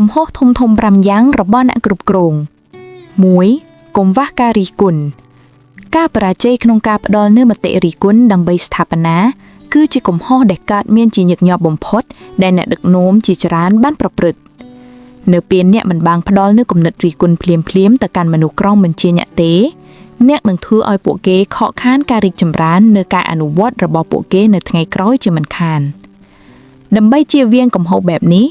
កំហុសធំធំ5យ៉ាងរបស់អ្នកគ្រប់គ្រង1កុំវះការរិះគន់ការបរាជ័យក្នុងការផ្ដល់នូវមតិរិះគន់ដើម្បីស្ថាបនាគឺជាកំហុសដែលកើតមានជាញឹកញាប់បំផុតដែលអ្នកដឹកនាំជាច្រើនបានប្រព្រឹត្តនៅពេលអ្នកមិនបានផ្ដល់នូវគំនិតរិះគន់ភ្លាមៗទៅកាន់មនុស្សក្រោមបញ្ជាអ្នកទេអ្នកនឹងធ្វើឲ្យពួកគេខកខានការរីកចម្រើននៅការអនុវត្តរបស់ពួកគេនៅថ្ងៃក្រោយជាមិនខាន ដើម្បីជៀសវាងកំហុសបែបនេះ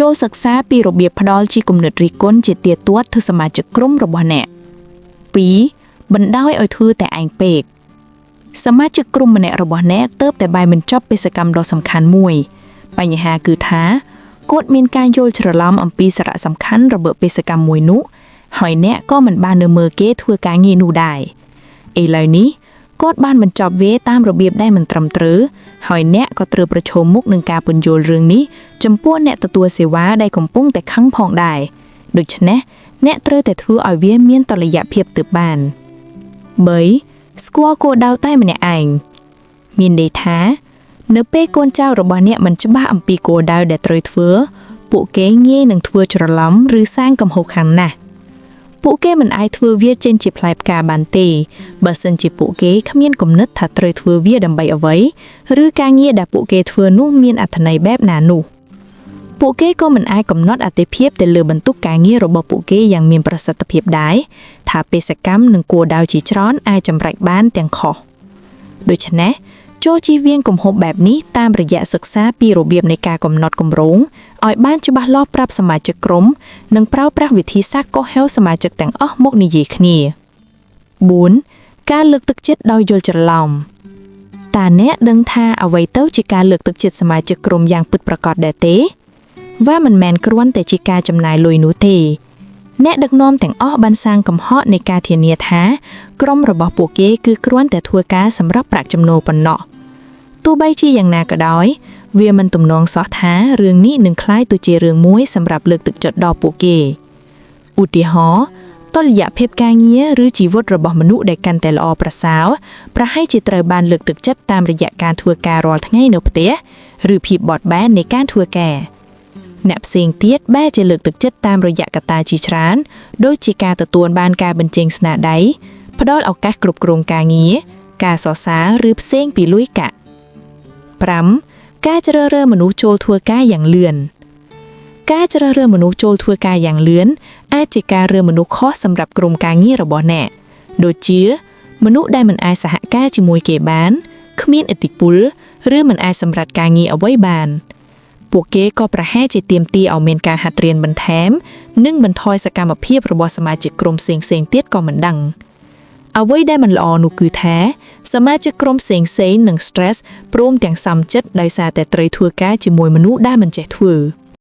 ចូលសិក្សាពីរបៀបផ្ដល់ជាគំនិតរិះគន់ជាទៀងទាត់ទៅសមាជិកក្រុមរបស់អ្នក2បណ្ដោយឲ្យធ្វើតែឯងពេកសមាជិកក្រុមម្នាក់របស់អ្នកទៅតែបាយមិនចប់បេសកកម្មដ៏សំខាន់មួយ បញ្ហាគឺថាគាត់មានការយល់ច្រឡំអំពីសារៈសំខាន់របស់បេសកម្មមួយនោះហើយអ្នកក៏មិនបាននៅមើលគេធ្វើការងារនោះដែរឥឡូវនេះគាត់បានបញ្ចប់វាតាមរបៀបដែលមិនត្រឹមត្រូវហើយអ្នកក៏ត្រូវប្រឈមមុខនឹងការពន្យល់រឿងនេះចំពោះអ្នកទទួលសេវាដែលកំពុងតែខឹងផងដែរដូច្នេះអ្នកត្រូវតែធ្វើឲ្យវាមានតុល្យភាពទើបបាន3ស្គាល់គោលដៅតែម្នាក់ឯងមានន័យថា នៅពេលកូនចៅរបស់អ្នកមិនច្បាស់អំពីគោលដៅដែលត្រូវធ្វើ ពួកគេងាយនឹងធ្វើច្រឡំឬសាងកំហុសខាងណាស់ពួកគេមិនអាចធ្វើវាចេញជាផ្លែផ្កាបានទេបើសិនជាពួកគេគ្មានគំនិតថាត្រូវធ្វើវាដើម្បីអ្វីឬការងារដែលពួកគេធ្វើនោះមានអត្ថន័យបែបណានោះពួកគេក៏មិនអាចកំណត់អតិភិបទៅលើបន្ទុកការងាររបស់ពួកគេយ៉ាងមានប្រសិទ្ធភាពដែរថាបេសកម្មនិងគោលដៅជាច្រើនអាចចម្រេចបានទាំងខុសដូច្នេះចូលជៀសវាងកំហុសបែបនេះតាមរយៈសិក្សាពីរបៀបនៃការកំណត់គម្រោងឲ្យបានច្បាស់លាស់ប្រាប់សមាជិកក្រុមនិងប្រើប្រាស់វិធីសាស្ត្រកោះហៅសមាជិកទាំងអស់មកនិយាយគ្នា4ការលើកទឹកចិត្តដោយយល់ច្រឡំតើអ្នកដឹងថាអ្វីទៅជាការលើកទឹកចិត្តសមាជិកក្រុមយ៉ាងពិតប្រាកដដែរទេវាមិនមែនគ្រាន់តែជាការចំណាយលុយនោះទេអ្នកដឹកនាំទាំងអស់បានសាងកំហុសនៃការធានាថាក្រុមរបស់ពួកគេគឺគ្រាន់តែធ្វើការសម្រាប់ប្រាក់ចំណូលប៉ុណ្ណោះទោះបីជាយ៉ាងណាក៏ដោយវាមិនទំនងសោះថារឿងនេះនឹងក្លាយទៅជារឿងមួយសម្រាប់លើកទឹកចិត្តដល់ពួកគេឧទាហរណ៍តុល្យភាពការងារឬជីវិតរបស់មនុស្សដែលកាន់តែល្អប្រសើរប្រហែលជាត្រូវបានលើកទឹកចិត្តតាមរយៈការធ្វើការរាល់ថ្ងៃនៅផ្ទះឬភាពបត់បែននៃការធ្វើការអ្នកផ្សេងទៀតបែរជាលើកទឹកចិត្តតាមរយៈកត្តាជាច្រើនដូចជាការទទួលបានការបញ្ចេញស្នាដៃផ្ដល់ឱកាសគ្រប់គ្រងការងារការសរសើរឬផ្សេងពីលុយកាក់5ការជ្រើសរើសមនុស្សចូលធ្វើការយ៉ាងលឿនការជ្រើសរើសមនុស្សចូលធ្វើការយ៉ាងលឿនអាចជាការរើសមនុស្សខុសសម្រាប់ក្រុមការងាររបស់អ្នកដូចជាមនុស្សដែលមិនអាចសហការជាមួយគេបានគ្មានឥទ្ធិពលឬមិនអាចសម្រេចការងារអ្វីបានពួកគេក៏ប្រហែលជាទាមទារឲ្យមានការហាត់រៀនបន្ថែមនិងបន្ថយសកម្មភាពរបស់សមាជិកក្រុមផ្សេងៗទៀតក៏មិនដឹងអ្វីដែលមិនល្អនោះគឺថាសមាជិកក្រុមផ្សេងៗនឹង stress ព្រមទាំងស៊ាំចិត្តដោយសារតែត្រូវធ្វើការជាមួយមនុស្សដែលមិនចេះធ្វើ។